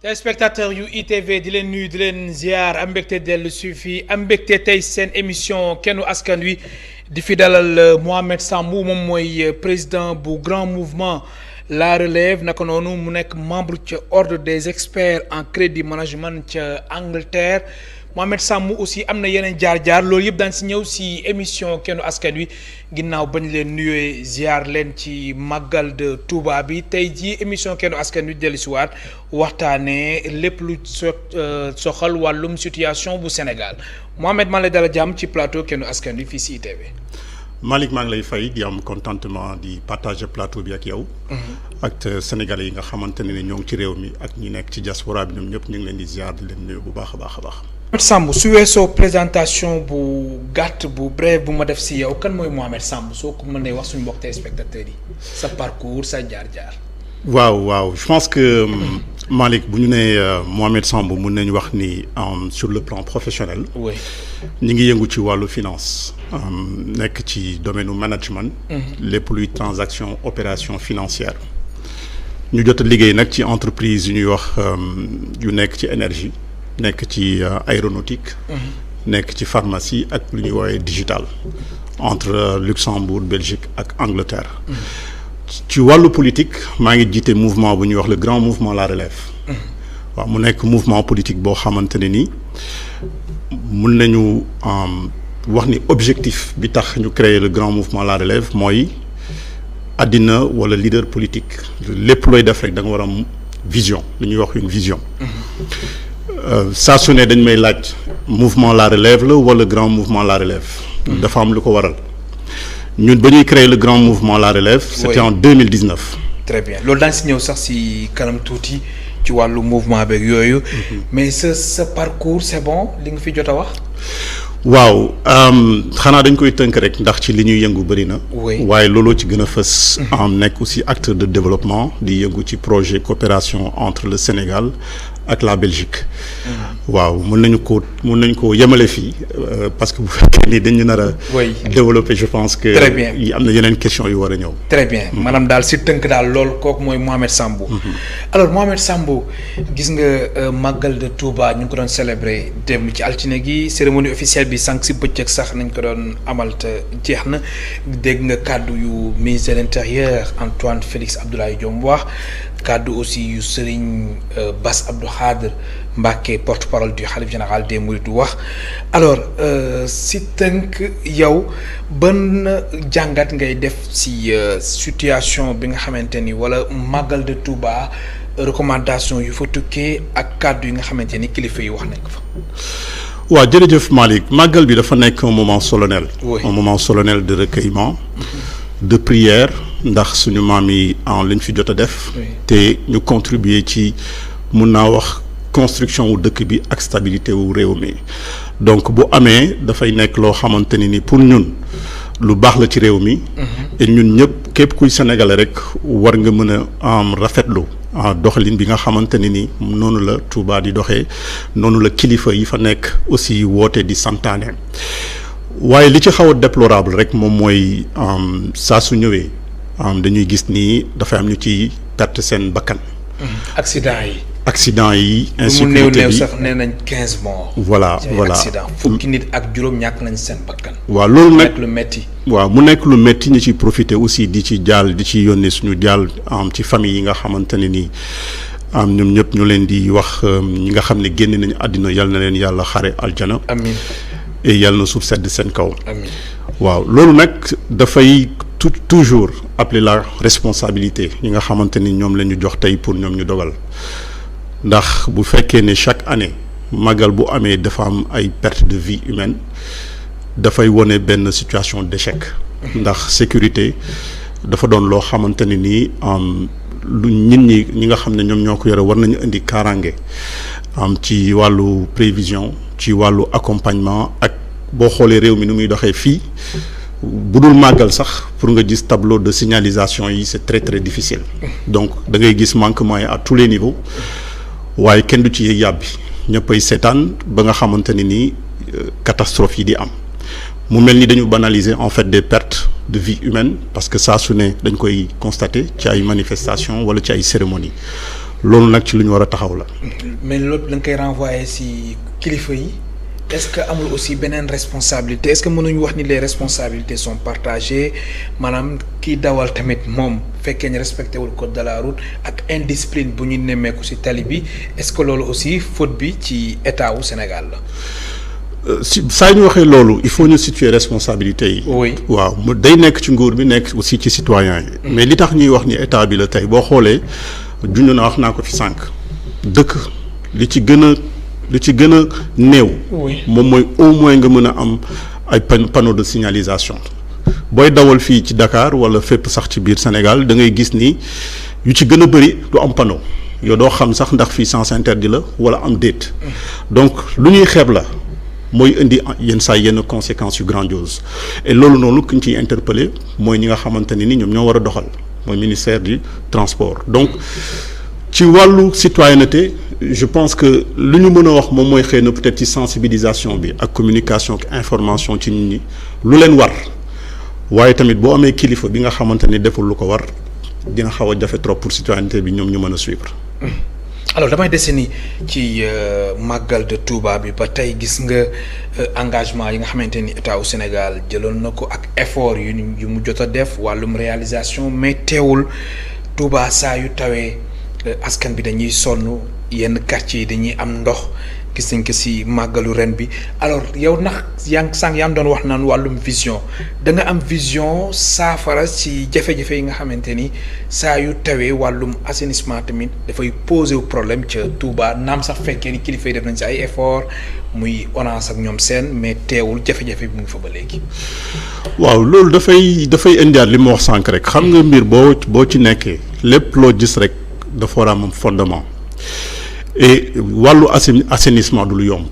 téléspectateur yu ITV di leen nuyu di leen ziar am mbégte dellu si fii am mbégte tey seen émission kennu askan wi di fi dalal Mohamed Sambou moom mooy président bu grand mouvement La Relève naka noonu mu nekk membre ca ordre des experts en crédit management ca Angleterre Mohamed Sambou aussi am na yeneen jaar-jaar loolu yëpp daan si ñëw si émission kennu askan wi ginnaaw bañ leen nuyoo ziar leen ci màggal de Touba bi tey jii émission kennu askan wi dellu si waat waxtaanee lépp lu soxal wàllum situation bu Sénégal Mohamed maa lay dala jàmm ci plateau kennu askan wi fii si ITV. Malick maa ngi lay fay di am contentement di partager plateau bi ak yow. ak sénégalais yi nga xamante ne ñoo ngi ci réew mi ak ñi nekk ci diaspora bi ñoom ñëpp ñu ngi leen di ziar di leen nuyu bu baax a baax a baax. Mohamed Sambou su weesoo présentation bu gàtt bu bref bu ma def si yow kan mooy Mohamed Sambou soo ko mënee wax suñu mbokk téléspectateurs yi sa parcours sa jaar-jaar. waaw je pense que Malick bu ñu nee Mohamed Sambou mun nañu wax ni sur le plan professionnel. oui ñi ngi yëngu ci wàllu finance. nekk ci domaine u management. lépp luy transaction opération financière. ñu jot a liggéey nag ci entreprise yu ñuy wax yu nekk ci énergie. nekk ci aéronautique. nekk ci pharmacie ak lu ñuy woowee digital. entre Luxembourg Belgique ak Angleterre. ci wàllu politique maa ngi jiite mouvement bu ñuy wax le grand mouvement La Relève. waaw mu nekk mouvement politique boo xamante ne ni mun nañu wax ni objectif bi tax ñu créer le grand mouvement La Relève mooy àddina wala leader politique lépp looy def rek da nga war a am vision li ñuy wax une vision. saa su ne dañ may laaj mouvement La Relève la wala grand mouvement La Relève. dafa am lu ko waral. ñun ba ñuy créer le grand mouvement La Relève. c'était en 2019. très bien loolu daan si ñëw sax si kanam tuuti ci wàllu mouvement beeg yooyu. mais sa parcours c'est bon li nga fi jot a wax. waaw xanaa dañ koy tënk rek ndax ci li ñuy yëngu bëri na. waaye looloo ci gën a fës. nekk aussi acteur de développement di yëngu ci projet coopération entre le Sénégal ak la Belgique. waaw mun nañu ko yemale fii parce que bu fekkee ni dañu nar a. développer je pense que. très bien am na yeneen questions yu war a ñëw. très bien maanaam daal si tënk daal lool kooku mooy Mohamed Sambou. alors Mohamed Sambou gis nga màggal de Touba ñu ngi ko doon célébrer dem ci altine gi cérémonie officielle bi sànq si bëccëg sax nañ ko doon amal te jeex na dégg nga kàddu yu ministre de l'intérieur Antoine Félix Abdoulaye Diome wax kàddu aussi yu Serigne Bass Abdou Khadre Mbacké porte-parole du khalife général des Mourides wax alors si tënk yow ban jàngat ngay def si situation bi nga xamante ni wala màggal de Touba recommandation yu fa tukkee ak kàddu yi nga xamante ni kilifa yi wax nañ ko fa. waaw jërëjëf Malick màggal bi dafa nekk un moment solennel. oui un moment solennel de recueillement. de prière ndax suñu maam yi lañ fi jot a def. te ñu contribuer ci mun naa wax construction wu dëkk bi ak stabilité wu réew mi donc bu amee dafay nekk loo xamante ni pour ñun lu baax la ci réew mi. et ñun ñëpp képp kuy sénégalais rek war nga mën a rafetlu. doxalin bi nga xamante ne ni noonu la Touba di doxee noonu la kilifa yi fa nekk aussi woote di santaane waaye li ci xaw a déplorable rek moom mooy saa su ñëwee dañuy gis ni dafay am ñu ci perte seen bakkan. accident yi. mu insécurité néew sax nee nañ 15 morts. voilà accident fukki nit ak juróom ñàkk nañ seen bakkan. waaw loolu nag lu metti waaw mu nekk lu metti ñi ci profiter aussi di ci yónnee suñu jaal ci famille yi nga xamante ne nii ñoom ñëpp ñu leen di wax ñi nga xam ne génn nañu àddina yal na leen yàlla xare aljana. amiin et yàlla na suuf sedd seen kaw. amiin waaw loolu nag dafay toujours appeler la responsabilité ñi nga xamante ni ñoom la ñu jox tey pour ñoom ñu dogal ndax bu fekkee ne chaque année magal bu amee dafa am ay perte de vie humaine dafay wone benn situation d'échec. ndax sécurité dafa doon loo xamante ne nii lu ñi nga xam ne ñoom ñoo ko yore war nañu indi kaaraange ci wàllu prévision ci wàllu accompagnement ak boo xoolee réew mi ni muy doxee fii bu dul màggal sax pour nga gis tableau de signalisation yi c'est très très difficile donc da ngay gis manquement yi à tous les niveaux waaye kenn du ci yàbbi ñëppay seetaan ba nga xamante ne nii catastrophe yi di am mu mel ni dañu banaliser en fait des pertes de vie humaine parce que saa su ne dañ koy constater ci ay manifestations wala ci ay cérémonies loolu nag ci lu ñu war a taxaw la. mais loolu da nga koy renvoyer ci kilifa yi est-ce que amul aussi beneen responsabilité est-ce que mënuñu wax ni les responsabilités sont partagées maanaam kiy dawal tamit moom fekkee ne respecté wul code de la route ak indiscipline bu ñu nemmeeku ci tali bi est-ce que loolu aussi faute bi ci état wu Sénégal la. si saa ñu waxee loolu il faut ñu situer responsabilité yi. oui waaw mu day nekk ci nguur bi nekk aussi ci citoyen yi. mais li tax ñuy wax ni état bi la tey boo xoolee junj na wax naa ko fi sànq dëkk li ci gën a néew. moom mooy au moins nga mën a am ay panneau de signalisation booy dawal fii ci Dakar wala fépp sax ci biir Sénégal da ngay gis ni yu ci gën a bëri du am panneau yow doo xam sax ndax fii sens interdit la wala am déet donc lu ñuy xeeb la. mooy indi yenn conséquences yu grandiose et loolu noonu ku ñu ciy interpellé mooy ñi nga xamante ni ñoom ñoo war a doxal mooy ministère du transport donc ci wàllu citoyenneté je pense que lu ñu mën a wax moom mooy xëy na peut-être ci sensibilisation bi ak communication ak information ci nit ñi lu leen war waaye tamit boo amee kilifa bi nga xamante ni deful lu ko war dina xaw a jafe trop pour citoyenneté bi ñoom ñu mën a suivre. alors damay dese ni ci màggal de Touba bi ba tey gis nga engagement yi nga xamante ni état wu Sénégal jëloon na ko ak effort yu mu jot a def wàllum réalisation mais teewul Touba saa yu tawee askan bi dañuy sonn yenn quartier yi dañuy am ndox gis nañ ko si màggalu ren bi alors yow ndax yaa ngi doon wax naan wàllum vision da nga am vision saafara si jafe-jafe yi nga xamante ni saa yu tawee wàllum assainissement tamit dafay poser wu problème ca Touba naam sax fekkee ni kilifa yi def nañ si ay effort muy ONAS ak ñoom seen mais teewul jafe-jafe bi mu ngi fa ba léegi. waaw loolu dafay indiwaat li ma wax sànq rek xam nga mbir boo ci nekkee lépp loo gis rek dafa war a am fondement. et wàllu assainissement du lu yomb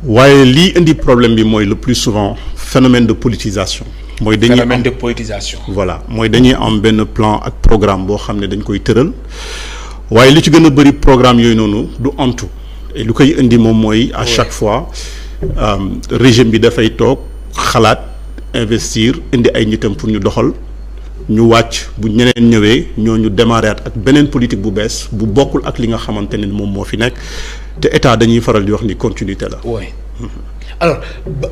waaye lii indi problème bi mooy le plus souvent phénomène de politisation. phénomène de politisation. voilà mooy dañuy am benn plan ak programme boo xam ne dañ koy tëral waaye li ci gën a bëri programme yooyu noonu du antu et lu koy indi moom mooy. à chaque fois régime bi dafay toog xalaat investir indi ay nitam pour ñu doxal. ñu wàcc bu ñeneen ñëwee ñooñu démarrer ak beneen politique bu bees bu bokkul ak li nga xamante ne moom moo fi nekk te état dañuy faral di wax ni continuité la. oui alors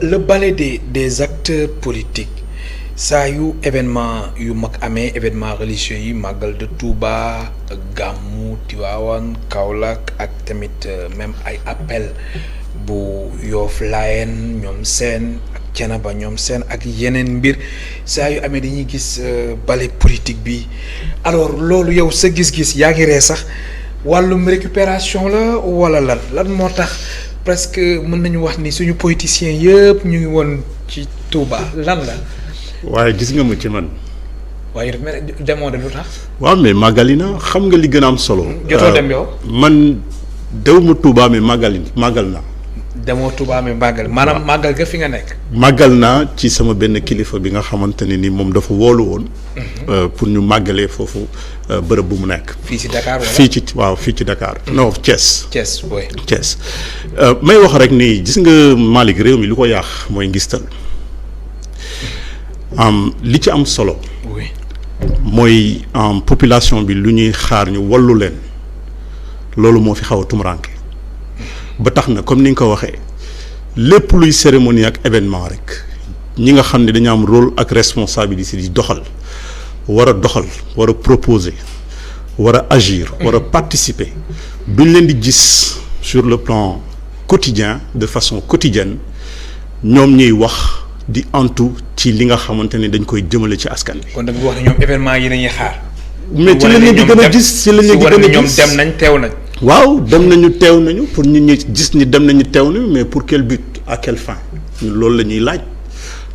le balai des acteurs politiques saa yu événement yu mag amee événement religieux yi màggal de Touba Gàmmu Tiwaawan Kaolack ak tamit même ay appel bu Yoff Laayeen ñoom seen. Thiénaba ñoom seen ak yeneen mbir saa yu amee dañuy gis balai politique bi alors loolu yow sa gis-gis yaa ngi ree sax wàllum récupération la wala lan moo tax presque mën nañu wax ni suñu politiciens yëpp ñu ngi woon ci Touba lan la. waaye gis nga ma ci man. waaye demoo de lu tax. waaw mais màggali na xam nga li gën a am solo. jotoo dem yow. man dew ma Touba mais màggal na. demoo Touba mais màggal maanaam màggal ga fi nga nekk. màggal naa ci sama benn kilifa bi nga xamante ne ni moom dafa woolu woon. pour ñu màggalee foofu bërëb bu mu nekk. fii ci Dakar wala fii ci Dakar. non Thiès. Thiès booy. Thiès may wax rek ni gis nga Malick réew mi lu ko yàq mooy ngistal li ci am solo. oui mooy population bi lu ñuy xaar ñu wallu leen loolu moo fi xaw a tumuraanke ba tax na comme ni nga ko waxee lépp luy cérémonie ak événement rek ñi nga xam ne dañu am rôle ak responsabilité di doxal war a proposer war a agir war a participer duñ leen di gis sur le plan quotidien de façon quotidienne ñoom ñuy wax di antu ci li nga xamante ne dañ koy jëmale ci askan bi. kon da nga wax ne ñoom événement yi dañuy xaar. mais ci lañ leen di gën a gis ci lañ leen di gën a gis ñoom dem nañ teew nañ. waaw dem nañu teew nañu pour nit ñi gis ni dem nañu teew nañu mais pour quel but à quelle fin loolu la ñuy laaj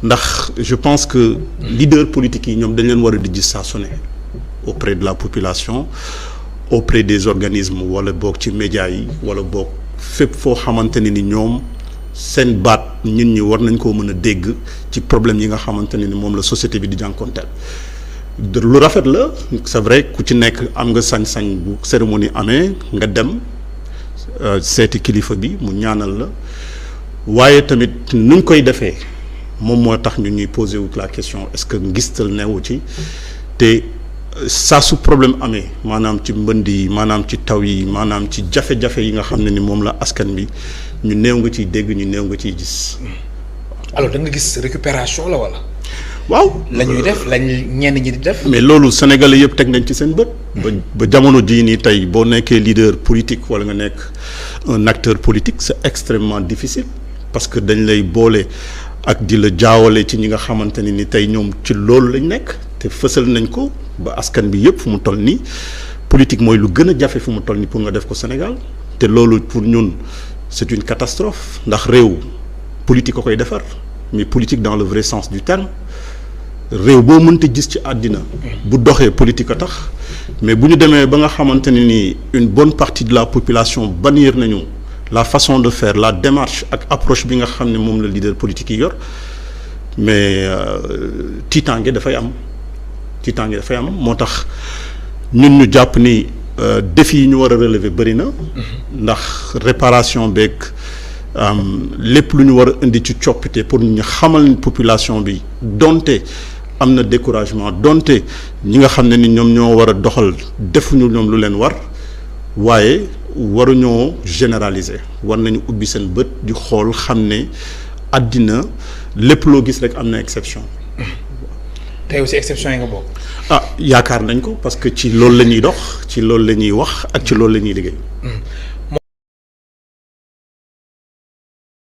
ndax je pense que leader politique yi ñoom dañ leen war a di gis saa su ne auprès de la population auprès des organismes wala boog ci médias yi wala boog fépp foo xamante ne ni ñoom seen baat nit ñi war nañ koo mën a dégg ci problème yi nga xamante ne ni moom la société bi di jànkonteel lu rafet la c'est vrai ku ci nekk am nga sañ-sañ bu cérémonie amee nga dem seeti kilifa bi mu ñaanal la waaye tamit nuñ koy defee moom moo tax ñu ñuy poser wu la question est-ce que ngistal newu ci te saa su problème amee maanaam ci mbënd yi maanaam ci taw yi maanaam ci jafe-jafe yi nga xam ne ni moom la askan bi ñu néew nga ciy dégg ñu néew nga ciy gis. alors da nga gis récupération la wala. waaw la ñuy def lañ ñenn ñi di def. mais loolu sénégalais yëpp teg nañ ci seen bët. ba jamono jii nii tey boo nekkee leader politique wala nga nekk un acteur politique c'est extrêmement difficile parce que dañ lay boole ak di la jaawale ci ñi nga xamante ne ni tey ñoom ci loolu lañ nekk te fësal nañ ko ba askan bi yëpp fu mu toll nii politique mooy lu gën a jafe fu mu toll nii pour nga def ko Sénégal te loolu pour ñun c'est une catastrophe ndax réew politique a koy defar mais politique dans le vrai sens du terme. réew boo mënta gis ci àddina bu doxee politique a tax mais bu ñu demee ba nga xamante ne ni une bonne partie de la population bannir nañu la façon de faire la démarche ak approche bi nga xam ne moom la leader politique yi yor mais tiitaange dafay am moo tax ñun ñu jàpp ni défis yi ñu war a relever bëri na ndax réparation beeg lépp lu ñu war a indi ci coppite pour ñu xamal population bi donte am na découragement donte ñi nga xam ne ni ñoom ñoo war a doxal defuñu ñoom lu leen war waaye waruñoo généraliser war nañu ubbi seen bët di xool xam ne àddina lépp loo gis rek am na exception. tey aussi exception yi nga bokk. yaakaar nañ ko parce que ci loolu la ñuy dox ci loolu la ñuy wax ak ci loolu la ñuy liggéey.